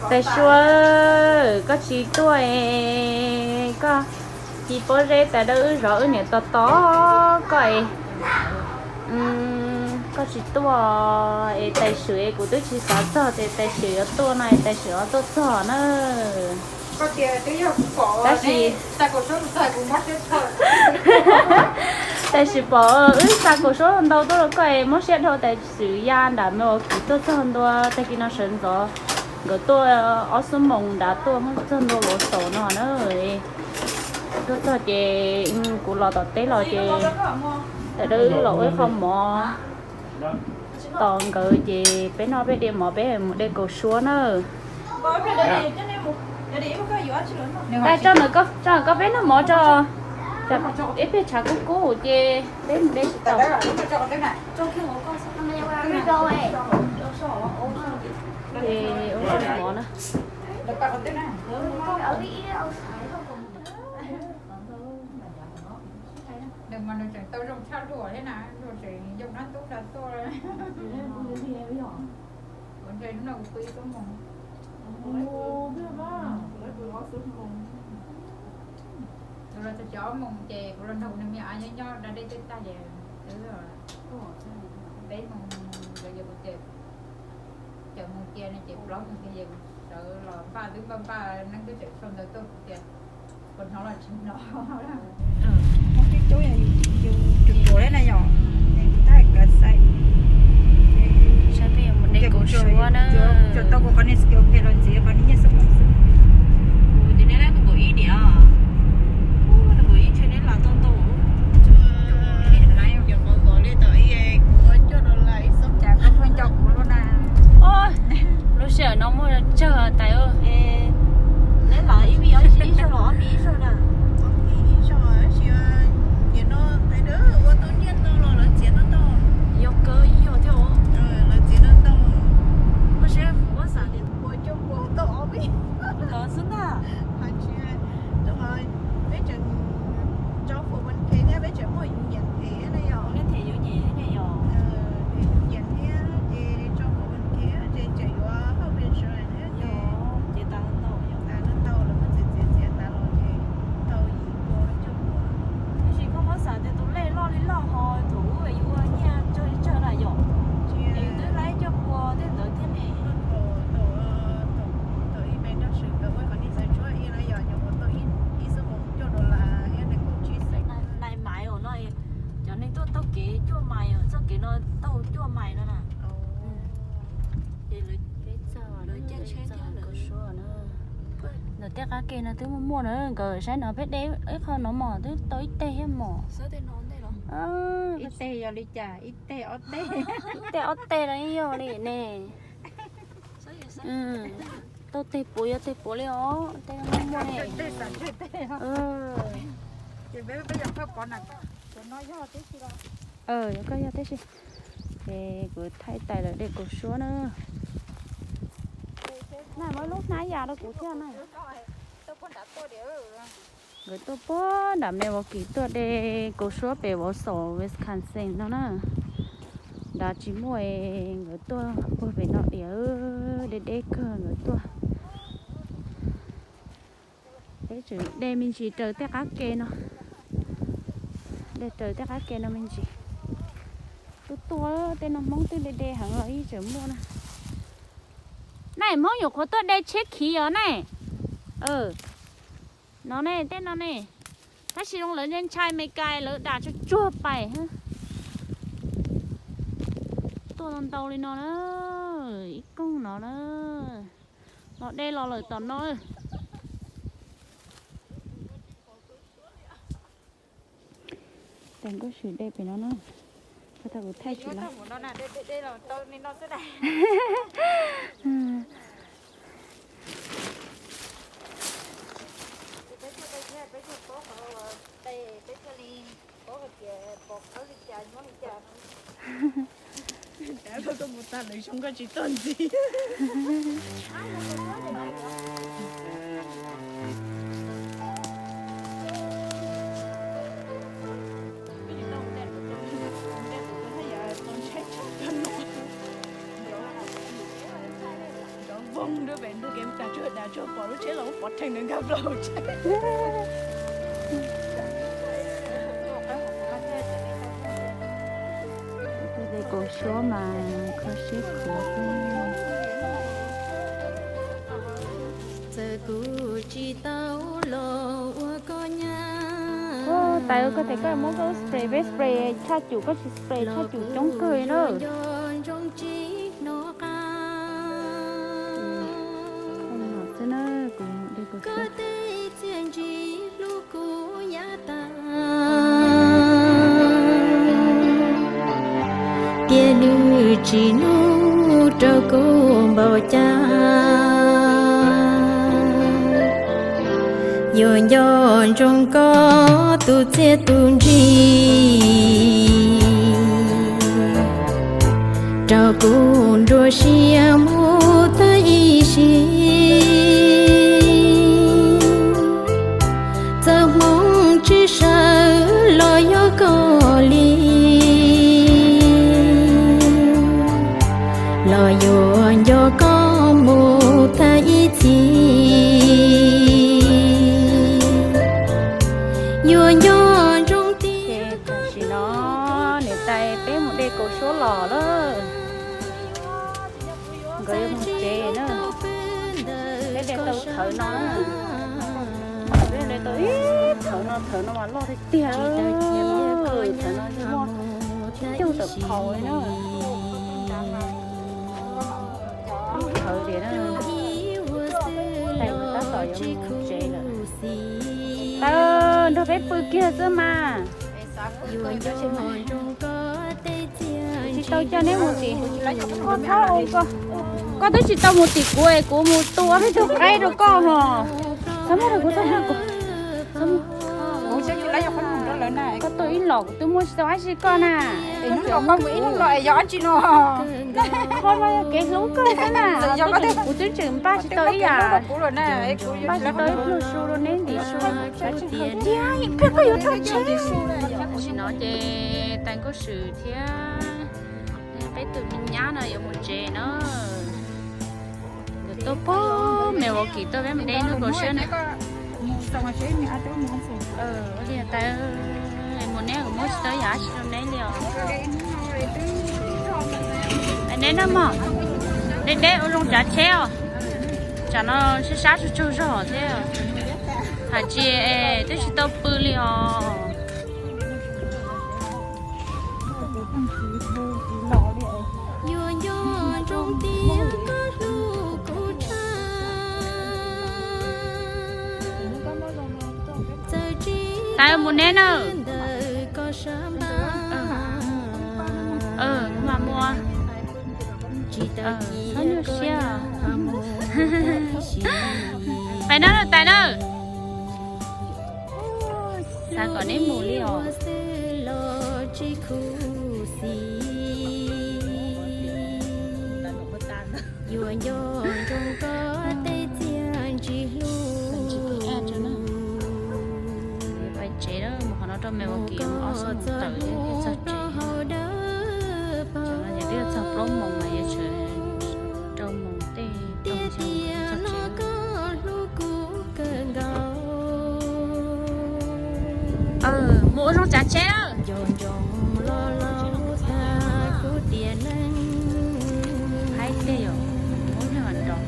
Tais Sua, koj tsis tuaj es koj ci pob zeb tas dawb wb zov wb niam tos tos koj es koj tsis tuaj es Tais Swm es kuv twb tsis xav txog tias Tais Swm yuav tuaj no es Tais Swm ho tuaj txog na. Tab sis, Tais Swm pom wb xa kaum suab ntau tuaj rau koj es mob siab dhau Tais Swm ya nram me ua kiv tuaj txog ntua tag kis no sawv ntxov nkawd tuaj ob xuab moos nrad tuaj txog ntua vauv xaus no na. Tuaj txog ces kuv los tom teb los ces tam dawb los ua ib qho mov tos nkawd ces peb noj peb de mov peb mus de kaum suab na. Tso, tso koj peb noj mov tso. Ib pliag tshav kub kub ces peb mus de tsis tau. Ces ua mov na. Nws mas nws tseem tau zoo tshaj luag thiab na, luag tseem yoo dab tub nrog tuaj. Kuv ntshe hnub no kuv pw ib xuab moos. Kuv los txog ob moos ces kuv los nrog kuv niag me ab nyob nyob da dej tej tag ces twb peb moos, lawv yuav kuv ces caum moos cia no ces plaub moos cia ces kuv sawv los npaj twb npaj npaj neeb twb tseem sau ntawv tuaj kuv tias puas hnov los tsis hnov. Muab tib tub yus ruam ruam li na yom, tab kav xaim. Tsuas tau kuv qhov niag skill phem los ntxiv qhov niag nyiaj xub moos xwb. Kuv ces neb lab tus nkaus ib diam, tus nkaus ib ntshe neb las tau ntau. Cov qhov nkaus li tau ib, kuv ua cuaj dollar ib xub cas koj pheej nco kuv luaj na. Lub sij hawm no muaj tsawg tais. Neb los ib vij ib zaug los ob vij ib zaug na. Ib zaug tab sis nim no tais dawb ua tau nyiaj ntau los lawv txiav tau ntau. Yog kawg ib yog thiab. Lawv txiav tau ntau. Muaj siab muab xav tias ua cuaj pua tau ob vij. Lawv xwb ntag. Hais tsis, rau qhov peb tseem tso four one k thiab peb tseem muaj yus nyiam them na yom. Neb them yus nyiam thiab yom. Them yus nyiam thiab ces tso four one k ces tseem yuav hauj pes srau thiab ces tas ntau, tas ntau lawv muab txiav txiav txiav tas los ces tau yim pua cuaj pua. Tab sis koj muab xav tias tus lej loj li loj ho thaum ub yus ua nyiaj tsawg li tsawg na yom. Es yus twb laib cuaj pua tej ntawd thiab ne. Thaum ib me nrog Swm nkawd ua qhov niag xav tsuab ib na yom, nyuam qhuav tau ib xuab moos cuaj dollar thiab nees nkaum tsib xees. Nine mile no, cov neeg tuaj taug kev cuaj mile, txoj kev no taug cuaj mile no na. Ces lawv caij tsheb thiab lawv. Ntawm tej qab ke no twb muaj muaj na, nkawd saib no peb de ib qho no mos twb tau ib teg thiab mos. Ib teg yog li cas, ib teg ob teg? Ib teg ob teg los yog li ne. Tau teg puav yog teg puav li os, tej muaj muaj ne. Yog koj yog tib si. Ces kuv thaij tais lawv de kaus suab na. Na muab lub hnab ya rau kuv thiab na. Nkawd tuaj puag nram Milwaukee tuaj de kaus suab pem vauv xaus Wisconsin no na. Nrad tsis muaj es nkawd tuaj puag pem no diam, de deb kawg nkawd tuaj. Peb tseem de me ntsis raws tej qab ke no. De raws tej qab ke no me ntsis. Tuaj tuaj tej no Hmoob twb de de heev los ib tseem muaj na. Naj Hmoob nyuam qhuav tuaj de tsheb khiv os ne. No ne, tej no ne. Tab sis zoo lawv ntshai Meskas lawv dam tsuag tsuag pais. Tuaj ntau li no na, ib koog no na. Los de los lawm tom no. Tais Nkauj Swm de pem no na. Koj tau kuv thaij tsis los. Koj mus tag lawv zoo koj tsis tuaj ntxiv. Cov voog rau pem ntug kev mus tag Tsuas pom lub tsheb los pov rhees nws nkag plaws hauv tsheb. Tej kaus suab mas kho siab khuav xwb. Txawm kuv tsis tau los ua koj nyab. Tais, koj tias koj muab koj spray, peb spray tshaj cum, koj tsis spray tshaj cum coob kawg li na. Xwb na, kuv de kaus suab. Tias nws tsis hlub rau kuv npaum cas, yuav nco ntsoov koj tus txiaj tus ntsig, rau kuv nruab siab mus tag ib sim. Txawm hmoov tsis sawv los yog koj li, los yuav nco koj mus tag ib txhis. Yuav nco ntsoov tias tam sim no niam tais peb mus de kaus suab los lawm. Nkawd yuav mus tsev na. Peb de tau thawv no na. Peb de tau ib thawv no, thawv no mas loj tiag tiag. Thawv no muaj caug tawm phaus li na. Thawv tias na, tais tab tom yuav mus tsev lawm. Tais, nrog peb pw kiag xwb mas. Tsis tau coj neb mus tim, koj twb tsis tau mus tim kuv es kuv mus tua peb tug qaib rau koj hos. Txhob muab rau kuv, txhob muab rau kuv. Koj tua ib los kuv twb muab tsis tau dab tsi koj na. Hnub no koj mus ib hnub no es yog dab tsi no? Qhov no yog kev hlub koj xwb na. Kuv twb tseem npaj tsis tau ib yam, npaj tsis tau ib pluag su rau neb ntim su. Tiag, ib pliag koj yuav rau tsheb. Tam sim no ces tais Nkauj Swm thiab peb tus me nyab no yuav mus tsev na. Nkawd tuaj pog me ua kis tuaj peb mus de hnub kaus suab na. Ua li tais, mus neb muab tsis tau yam dab tsi rau neb li os. Neb noj mov, deb deb ua zoo tsav tsheb os. Tsam no sab sab tsaug tsaug zog thiab. Hais tsis es twb tsis tau pw li os. Tais mus neb na. Mas muaj, txhob nyuaj siab. Pais na tais na. Xav kom neb mus li os. Pais tsev, mus qhov no rau me ua kis ob xuab moos tawm thiaj txog tsev. Tam no ces twb txog plaub moos mas yuav tsum rau moos tej rau moos xyoo txog tsev. Mus ua zoo tsav tsheb. Haib tiag yom, muab nrog,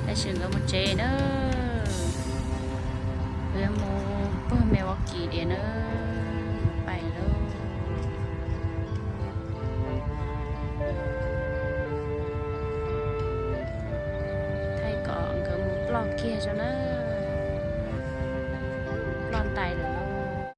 tam sim nkawd mus tsev na. Nkawd yuav mus puag me ua kis diam na, pais lawm. Thaij kom nkawd mus ploj kiag tso na. Ploj ntais lawm.